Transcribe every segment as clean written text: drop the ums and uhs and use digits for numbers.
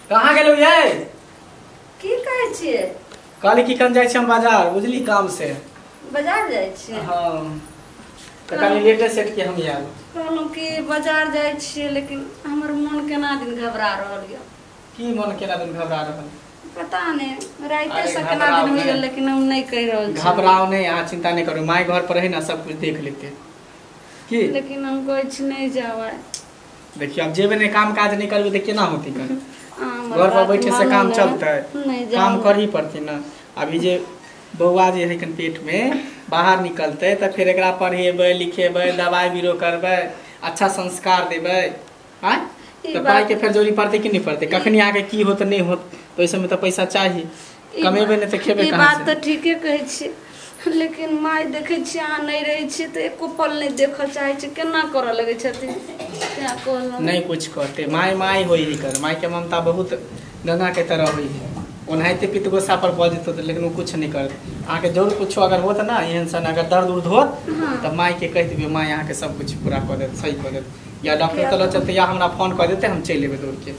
कहाँ गेलौ यै? की कहै छियै? कहली की कन जाइ छी हम बाजार, बुझली काम से। बाजार जाइ छियै? हाँ, तऽ कनी लेटे सेट के हम आयब। कहलहुँ कि बाजार जाइ छियै, लेकिन हमर मोन केना दिन घबरा रहल यऽ। की मन केना दिन घबरा रहल? पता नहि, राइते अरे से केना घबराउ दिन होइए, नहि। लेकिन हम नहि कहि रहल छी। घबराओ नहीं, अहाँ चिंता नहीं करू, my घर पर है ना सब कुछ देख लेते की। लेकिन हम कहै छी नहि जाउ आइ। देखियो अब जेबे नहीं, काम काज नहीं करबे तऽ केना होती कर? अहाँ हमर घर पर बात बैठे से मानू काम ने। चलतै? नहि काम जाउ। करही पड़तै ना। अभी जे बौआ जे है कन पेट में बाहर निकलतै तऽ फेर एकरा पढ़ेबै लिखेबै, दवाई बीरो करबै, अच्छा संस्कार देबै। आँय, ई तऽ बात पाइके फेर जरूरी पड़तै कि नहीं पड़तै? कखनी आगे की होत नहीं होत, तऽ ओहि सबमे तऽ पैसा चाही। ई कमेबै नहीं तऽ खेबै ई कहाँ बात से? तऽ ठीके कहै छियै, लेकिन माय देखै छियै अहाँ नहि रहै छियै तऽ एको पल नहि देखऽ चाहै छै, केना करऽ लगै छथिन, तेँ कहलहुँ। नहीं कुछ कहते, my my होइ ही कर, माय के ममता बहुत गंगा के तरह होइ है। ओनाहिते पित गोस्सा पर बजत होत, लेकिन वो कुछ नहीं करत। अहाँके जरूर कुछो अगर होत ना एहन सन, अगर दर्द उर्द होत तऽ माय के कहि देबै, माय अहाँके सब कुछ पूरा कऽ देत, सही कऽ देत। या डॉक्टर तऽ लऽ चलते या हमरा फोन कऽ देतै, हम चलि एबै दौड़ के।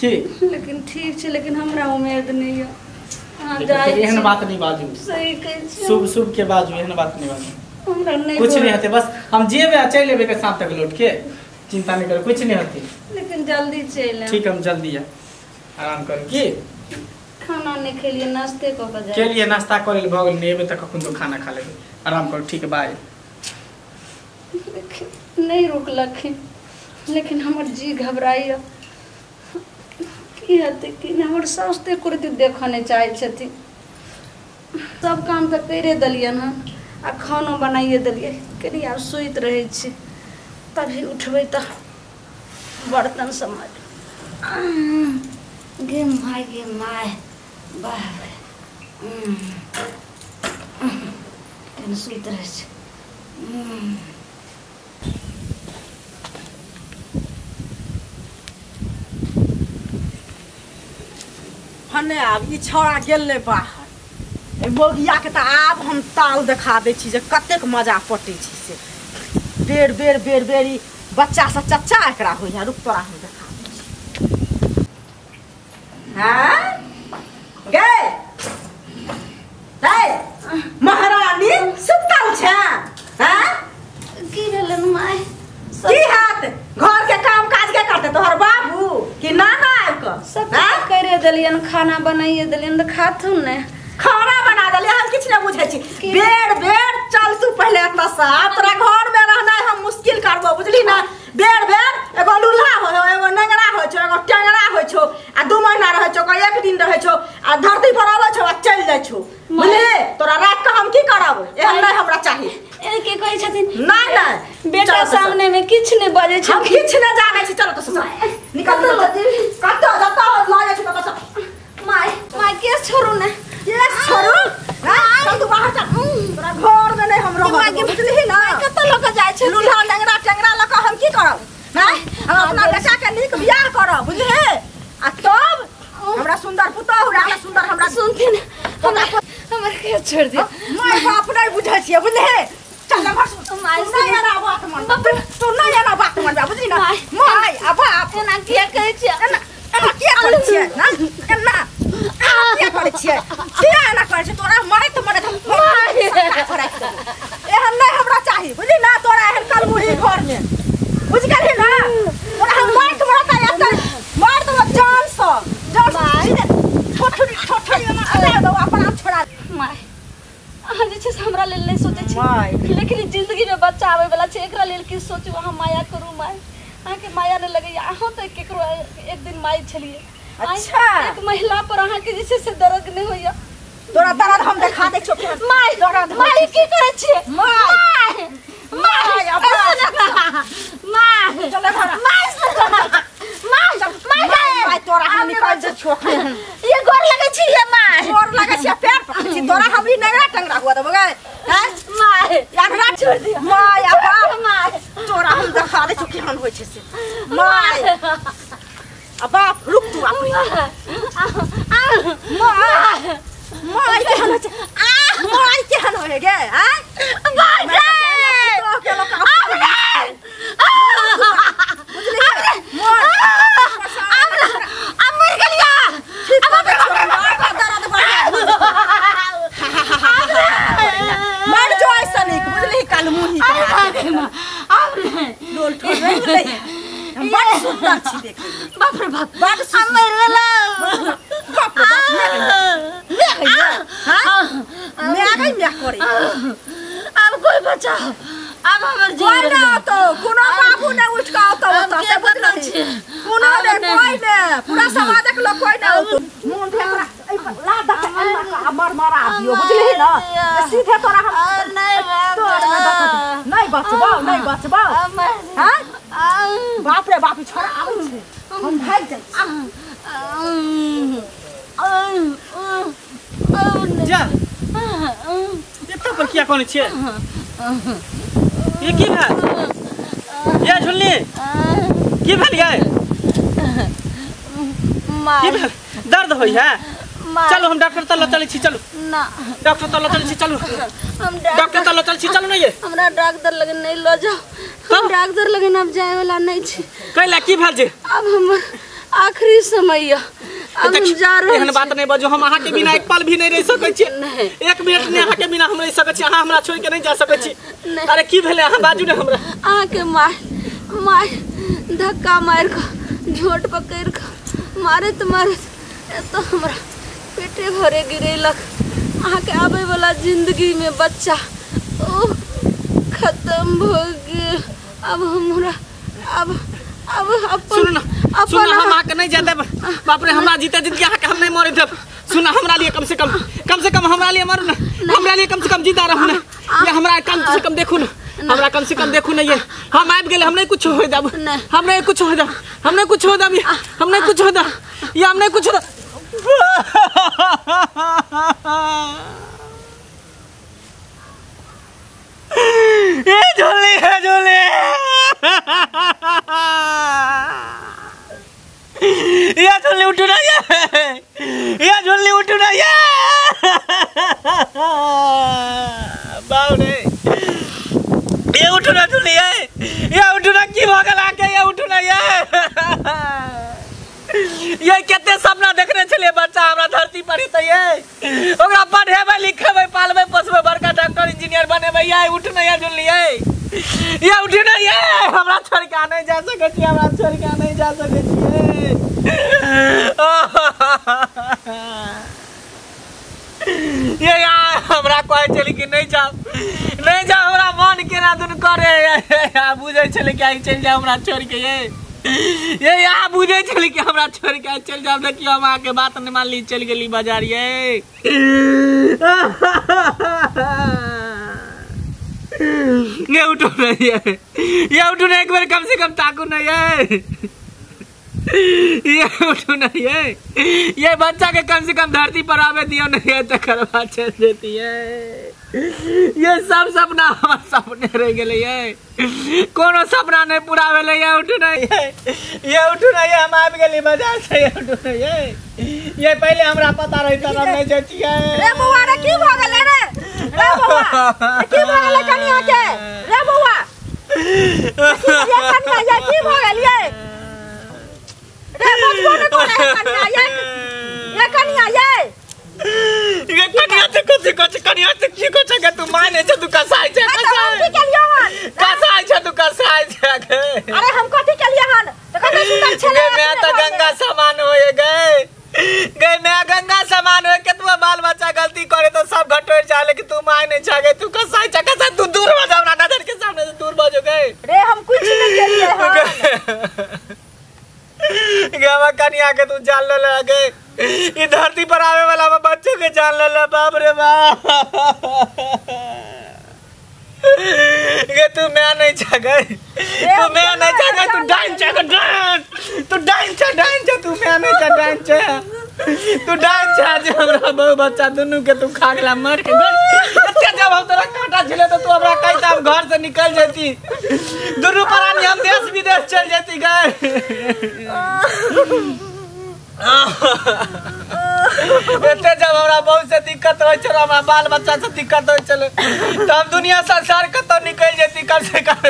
की लेकिन ठीक छै, लेकिन हमरा उम्मीद नहि यऽ। अहाँ देखियौ, जाइ फेर एहन छी। बात नहीं बाजू, सही कहै छियै। शुभ शुभ के बाजू, एहन बात नहीं बाजू। हमरा नहि कुछ नहीं होते, बस हम जेबै आ चलि एबै शाम तक लौट के, चिंता नहीं करू, कुछ नहीं होते। लेकिन जल्दी चलि आयब। ठीक, हम जल्दी आयब, आराम करू। की खाना नहि खेलियै, नाश्ते कऽ के के जाइ। लिए नाश्ता करे भऽ गेल, नहि एबै तऽ कखन तो खाना खा लेबै। आराम करू, ठीक है, बाय। लेकिन नहि रुकलखिन, लेकिन हमर जी घबराइए, की हेतै की नहि। हमर साउस तऽ एको रत्ती देखऽ नहि चाहै छथिन। सब काम तऽ करिए देलियनि हन आ खानो बनाइए देलियै, कनि आब सुति रहै छी, तभी उठबै तऽ बर्तन सब माजबै। गे my, गे my, बाप रे। कनि सुति रहै छी। हने आब ई छौड़ा गेल ने बाहर, एहि मौगिया के तऽ आब हम ताल देखा दै छी जे कतेक मजा पटै छै से। बेर बेर बेर बेर ई बच्चा से चच्चा एकरा होइया। रुक तोरा हम देखा दै छी। हाँ गे हे महारानी, सुतल छै? हाँ की भेलनि माय? की हाथ घर के काम काज के करते तोहर बाबू कि नाना आबि कऽ? सब हाँ? करिए देलियनि, खाना बनाइए देलियनि तऽ खाथुन ने। खाना बना देलियै, हम किछु नहि बुझै छी। की? बेर बेर चल तू पहिले एतऽ से, आब तोरा घर में रहनाइ हम मुश्किल करबो, बुझली ना? बेर बेर एगो लूल्हा हो, एगो नेंगरा होइ छौ, एगो टेंगरा होइ छौ, आ 2 महीना रहै छौ, एक दिन रहै छौ, आ धरती पर अबै छौ आ चलि जाइ छौ, बुझली? तोरा राख कऽ हम की करब? एहन नहि हमरा चाही। ए के कहै छथिन? नहि नहि, बेटा चल एतऽ से। सामने मे किछु नहि बजै हम छथिन। किछु नहि जानै छी, चल एतऽ से, चल। निकल, कतऽ निकल। लऽ जेबही? कतऽ जतऽ लऽ जाइ छी ततऽ चल। My my, केस छोड़ू ने। केस छोड़ू? हाँ? चल तू बाहर चल, तोरा घर में नहीं हम रहब, बुझलिही ना? कतऽ लऽ कऽ जाइ छै? लूल्हा नेंगरा टेंगरा लऽ कऽ हम की करब? हाँ? हम अपना बेटा के नीक बियाह करब, बुझलिही? आ तब हमरा सुंदर पुतोहु रहला, सुंदर हमरा सुनथिन, हमरा हमर केस छोड़ दियौ। माय बाप नहि बुझै छियै, बुझलिही? चल एम्हर सुन। माय, तू नहि एना बात मानबे, तू नहि एना बात मानबे, बुझली ना? माय। माय आ बाप एना किया कहै छियै? एना एना किया करै छियै? हाँ? एना एना किया करै छियै? किया एना करै छियै? तोरा मरैत मरैत हम राखि देबौ। एहन नहि हमरा चाही, बुझली ना? तोरा एहन कलमुही घर में, बुझि गेलही ना? तोरा हम मरैत मरैत एतऽ मारि देबौ जान सँ, जान सँ। सीधे ठोठरी ठोठरी एना दे देबौ, अपन आप छोड़ा। My, अहाँ जे छै से हमरा लेल नहि सोचै छी, my. लेकिन ई जिंदगी में बच्चा आबै वाला छै, एकरा लेल की सोचू? अहाँ माया करू my, अहाँके माया नहि लगैया? अहाँ तऽ केकरो एक दिन माय छलियै। आँय, अच्छा। एक महिला पर अहाँके जे छै से दर्द नहि होइया? तोरा दर्द हम देखा दै छियौ केहन। My, दर्द होइ my, छै। की करै छियै? My. My, my, आ बाप। My, चल एम्हर आ। My, my, my, my, my, तोरा हम निकालि दै छियौ एखन। ये गोर लगै छी ये my. गोर लगै छियै, पैर पकड़ै छी तोरा, हम ई नेंगरा टेंगरा हुआ देबौ गै? हैं? My, यार छोड़ दियौ। My आ बाप, my, तोरा हम देखा दै छियौ केहन होइ छै से। My आ बाप, रुक तू अपने। My, my केहन होइ छै? My केहन होइ गे? आँय, my, पुतोह के लोक बुझलियै? मोर अब मर गेलियै। छी देखै बाप रे बाप बड हम मर गेलौ बाप रे बाप मैं गई हां मैं गई मैं करे अब कोई बचाओ अब हमर कोई ना तो कोनो बाबू ने उठ के आवतो तो से बुझलही कोनो ने कोई ने पूरा समाजक लोग कोई ना आवतो मुंह फेकरा ए ला दक अम्मा मर मरा दियो बुझलही ना सीधे तोरा हम नहीं नहीं बचबौ नहीं बचबौ हां बाप रे बाप छोरा आबै छै हम भाग जाइ जा एतऽ पर किया कोने छियै ये की भेल ये झुलनी की भेल ये की भेल दर्द होई है चलो हम डॉक्टर तल चलै छी चलू ना डॉक्टर तल चलै छी चलू हम डॉक्टर तल चलै छी चलू ना ये हमरा डॉक्टर लगे नहीं ल जाओ हम डॉक्टर लगे अब जाए वाला नहीं छी कैला की भेल जे अब हम आखिरी समय है अब हम जा रहल एहन बात नहीं बजो हम अहाँ के बिना एक पल भी नहीं रह सकै छी एक मिनट नहीं अहाँ के बिना हम रह सकै छी अहाँ हमरा छोड़ के नहीं जा सकै छी अरे की भेलै अहाँ बाजू ने हमरा अहाँ के मार मार धक्का मार के झोट पकड़ के मारत मारत एतऽ हमरा पेटे भरे गिरेलक अहाँ के आबै वाला जिंदगी में बच्चा ओ खत्म भ गेल अब हमरा अब अब सुन ना सुन ना हम आके नहीं जाते बाप रे हमरा जीते जिंदगी अहाँ के हम नहीं मरे देब सुन हमरा लिए कम से कम हमरा लिए मरू ना हमरा लिए कम से कम जीता रहू ना ये हमरा कम से कम देखू ना हमरा कम से कम देखू ना ये हम आबि गेले हम नहीं कुछ होय देब हम नहीं कुछ होय देब हम नहीं कुछ होय देब हम नहीं कुछ होय देब ये हम नहीं कुछ होय ये झोली है झोली ये झोली उठू ना ये झोली उठू ना ये बाप रे ये उठू ना झोली ये उठू ना की भऽ गेल आके ये उठू ना ये कते सपना देखने छलियै बच्चा हमरा धरती पर हेतै ये ओकरा पढ़ेबै लिखेबै पालबै पोसबै बड़का डॉक्टर इंजीनियर बनेबै ये उठू ना ये झुलनी ये उठू ना ये हमरा छोड़ के नहीं जा सकै छी हमरा छोड़ के नहीं जा सकै छी ये हमरा कहै छलै कि नहीं जाओ नहीं जाओ हमरा मन केना दुन करे बुझै छलै कि आइ चलि जाओ हमरा छोड़ के ये यहाँ बुझे छलै कि हमरा छोड़ के चलि जाओ देखियो हम अहाँके बात नहीं मानली चलि गेली बाजार ये ये उठो ना ये उठो ना एक बार कम से कम ताकू ना ये उठो ना ये बच्चा के कम से कम धरती पर आवे दियो नहीं तकर बाद चल देती है ये सब सपना हमर सपने रह गेलै ये कोनो सपना नहीं पूरा भेलै ये उठू ना ये उठू ना ये हम आबि गेली बाजार से ये उठू ना ये पहले हमरा पता रही तब हम नहीं जतियै रे बौआ रे की भ गेलै रे रे बौआ की भ गेलै कनिया के रे बौआ ये कनिया ये की भ गेल ये रे बजबो ने करे कनिया ये कनिया ये ये कनिया ते कथि कथि कनिया ते की कथि के तू माने छ तू कसाई छ कसाई की केलियो हन कसाई छ तू कसाई छ गे अरे हम कथि केलियो हन त कते सुंदर छले मैं त गंगा समान होए गए गए मैं गंगा समान होए केतबो बाल बच्चा गलती करे तो सब घटोर जा लेकिन तू माने छ गे तू कसाई छ कसाई तू दूर हो जा हमरा नजर के सामने से दूर भजो गए रे हम कुछ नहीं केलिए हन गवा कनिया के तू जान ले लगे ई धरती पर आवे वाला बच्चों के जान ले ले बाप रे बाप ये तू मैं नहीं चाह गई तू मैं नहीं चाह गई तू डाइन चाह डाइन तू डाइन चाह डाइन चाह तू मैं नहीं चाह डाइन चाह तू डाइन चाह जे हमरा बहु बच्चा दुनू के तू खा गेला मर के एते जब हम तोरा कांटा झेले तो तू हमरा कहता हम घर से निकल जैती दुनू प्राणी हम देश विदेश चल जैती गए एते जब हमरा बहुत से दिक्कत होइ छल हमरा बाल बच्चा से दिक्कत होइ छल त हम दुनिया संसार कतौ निकल जैती कम से कम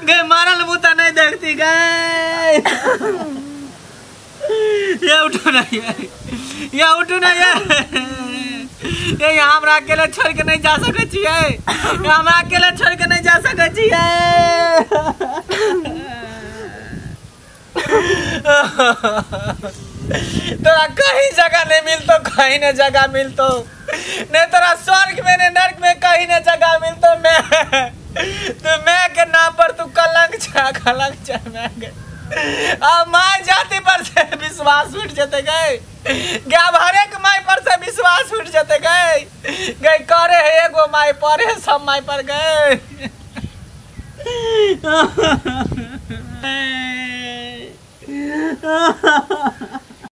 गए मारल मुँह त नहीं देखती गए ये उठो ना ये उठो ना ये यहाँ हमरा अकेले छोड़ के नहीं जा सकै छियै हमरा अकेले छोड़ के नहीं जा सकै छियै। तोरा कहीं जगह नहीं मिलतो, कहीं नहीं जगह मिलतो, नहीं तोरा स्वर्ग में नहीं नर्क में कहीं नहीं जगह मिलतो। मैं तू मैं के नाम पर तू कलंक छा, कलंक छा मैं के। आ my जाति पर से विश्वास उठ जते गए, गाब हरेक my पर से विश्वास उठ जते गए, गए करे है एगो my पर है सब my पर गए।